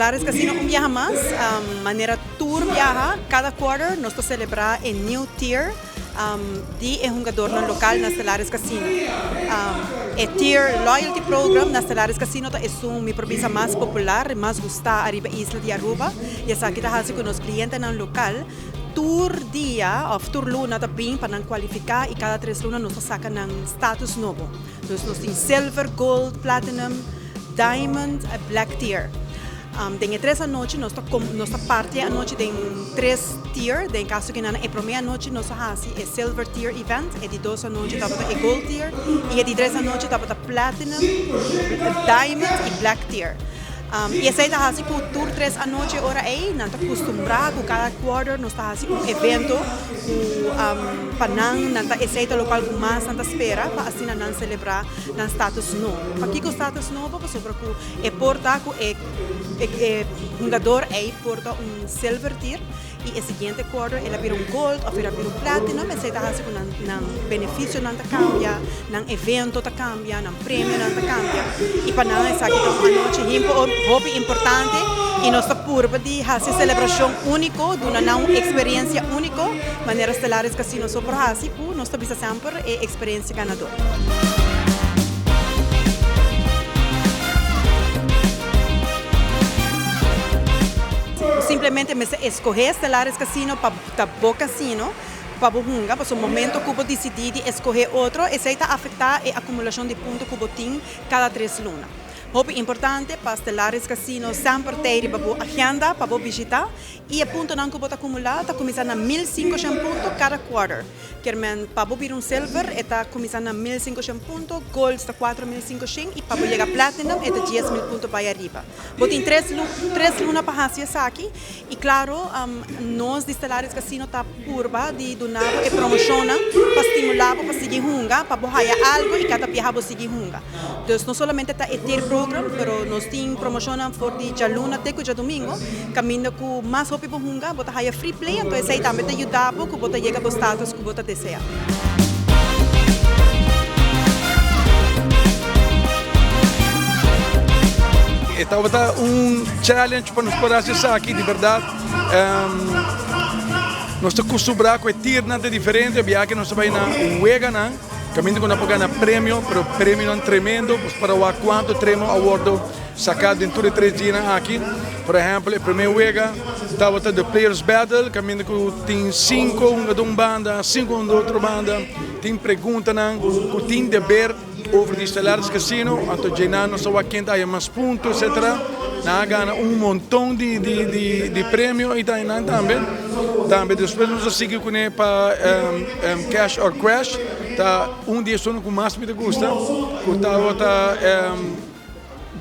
Stellaris Casino un biaha mas, manera tur biaha, cada quarter nos ta celebra e new tier di e hungadornan local na Stellaris Casino. E tier loyalty program na Stellaris Casino ta esun mi por bisa mas popular, mas gusta ariba isla di Aruba y esaki ta haci cu nos clientenan local tur dia of tur luna ta bin pa nan cualifica y cada tres luna nos ta saca nan status nobo. Dus nos tin silver, gold, platinum, diamond y black tier. Den e tres anochi nos ta nos ta parti e anochi den tres tier. Den e caso kinan e prome anochi nos a haci e silver tier event, e di dos anochi tabata e gold tier y e di tres anochi tabata platinum, diamond y black tier. Y esey ta haci cu tur tres anochi e ora ey nan ta custumbra cu cada quarter nos ta haci un evento cu pa nan, nan ta esey ta locual cu mas nan ta spera pa asina nan celebra nan status nobo. Pakico status nobo? Pasobra cu e por ta cu e e hungador ey por ta un silver tier y e siguiente quarter el a bira un gold of el a bira un platinum, esey ta haci cu nan nan beneficionan ta cambia, nan evento ta cambia, nan premionan ta cambia y pa nan esaki ta un anochi hopi importante y nos ta purba di haci celebracion unico, duna nan un experiencia unico manera Stellaris Casino so por haci cu nos ta bisa semper e experiencia ganador. Simplemente mester escoge Stellaris Casino pa ta bo casino pa bo hunga, pasobra momento cu bo dicidi di escoge otro, esey ta afecta e acumulacion di punto cu bo tin cada tres luna. Hopi importante pa Stellaris Casino semper t'ey riba bo agenda pa bo bishita y e puntonan cu bo ta acumula ta cuminsa na 1500 punto cada quarter. Kier men pa bo bira un silver e ta cuminsa na 1500 punto, gold ta 4500 y pa bo yega platinum e ta 10000 punto bay ariba. Bo tin tres tres luna pa haci esaki y claro nos di Stellaris Casino ta purba di duna bo e promocionnan pa stimula bo pa sigui hunga pa bo haya algo y cada biaha bo sigui hunga. Dus no solamente ta e tier program pero nos tin promocionnan for di djaluna te cu djadomingo caminda cu mas hopi bo hunga bo ta haya free play anto esey tambe ta yuda bo cu bo ta yega bo status cu bo ta desea. E tabata un challenge pa nos por haci esaki, di berdad nos ta custumbrá cu e tiernan ta diferente, bia cu nos ta bay na weganan caminda cu nos por gana premio, pero premionan tremendo, nos por a wak cuanto tremo a wordo saca den tur e tres dianan aki. Por ehempel e prome wega tabata The Players Battle caminda cu tin cinco hungador un banda, cinco hungador otro banda, tin preguntanan cu tin deber over di Stellaris Casino, anto dje nan nos a wak ken ta haya mas punto etcetera. Nan a gana un monton di di premio y ta nan tambe. Tambe despues nos a sigui cune pa Cash or Crash, ta un di esunnan cu mas mi ta gusta cu tabata.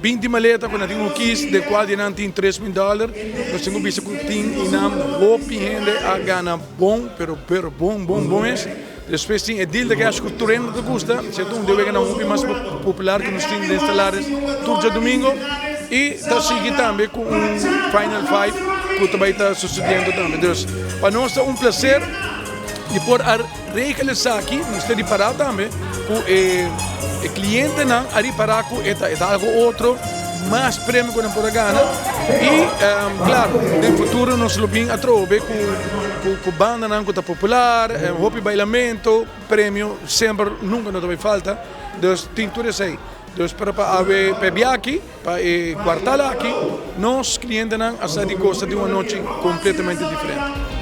20 maleta ku nan tin un kis den kual di nan tin 3000 dòler. Nos tin ku bisa ku tin i nan hopi hende a gana bon, pero pero bon bon bon mes. Despues tin e deal de cash ku tur hende ta gusta. Esei ta un di e weganan hopi mas popular ku nos tin den Stellaris tur djadumingo. I ta sigui tambe ku un final five ku ta bai ta susediendo tambe. Dus pa nos ta un plaser di por a Regel esaki nos ta ripará tambe ku e klientenan a ripará ku e ta e ta algo otro mas premio ku nan por a gana i klaro den futuro nos lo bin atrobe ku ku bandanan ku ta popular hopi bailamento premio semper nunka no ta bai falta dus tin tur esei dus pero pa awe pa e biaha aki pa e kuartal aki nos klientenan a sa di gosa di un anochi kompletamente diferente.